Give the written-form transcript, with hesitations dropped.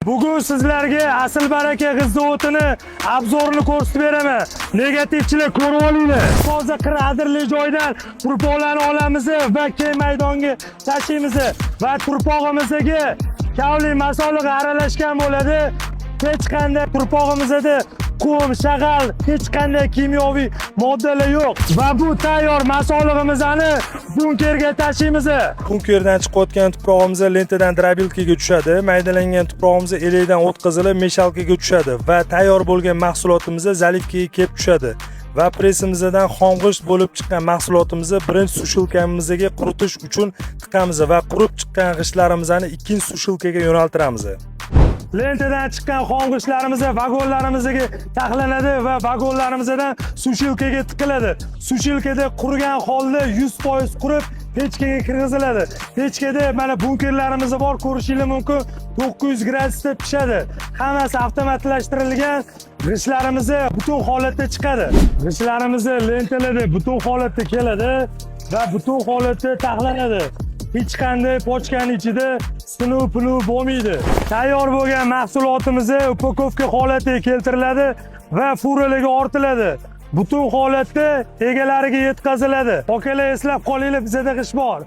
Bugun sizlarga Asl Baraka g'isht zavodini обзор ini ko'rsatib beraman. Negativchilar, ko'rib olinglar. Toza qir adirli joydan turpoqlarni olamiz va keng maydonga tashlaymiz va turpog'imizga kaolin masolig'i aralashgan bo'ladi. Hech qanday turpog'imizda qum, shag'al, hech qanday kimyoviy moddalar yo'q va bu tayyor masolig'imizni bunkerga tashlaymiz. Bunkerdan chiqayotgan tuprog'imiz lentadan дробилка ga tushadi, maydalangan tuprog'imiz elakdan o'tkazilib, мешалка ga tushadi va tayyor bo'lgan mahsulotimiz заливка ga kelib tushadi va pressimizdan xom g'isht bo'lib chiqqan mahsulotimizni birinchi сушилка mizga quritish uchun tiqamiz va qurib chiqqan g'ishtlarimizni ikkinchi сушилка ga yo'naltiramiz. Lentadan chiqqan xom g'ishtlarimiz vagonlarimizga taxlanadi va vagonlarimizdan сушилка ga tiqiladi. Сушилка da qurigan holda 100% qurib, pechkaga kirgiziladi. Pechkada mana bunkerlarimiz bor, ko'rishingiz mumkin, 900 gradusda pishadi. Hammasi avtomatlashtirilgan. G'ishtlarimiz butun holatda chiqadi. G'ishtlarimiz lentalarda butun holatda keladi va butun holatda taxlanadi. Hech qanday pochkani ichida sinuv pinuv bo'lmaydi. Tayyor bo'lgan mahsulotimiz упаковка holatiga keltiriladi va furalarga ortiladi. Butun holatda egalariga yetkaziladi. Okalar, eslab qolinglar, bizada g'isht bor.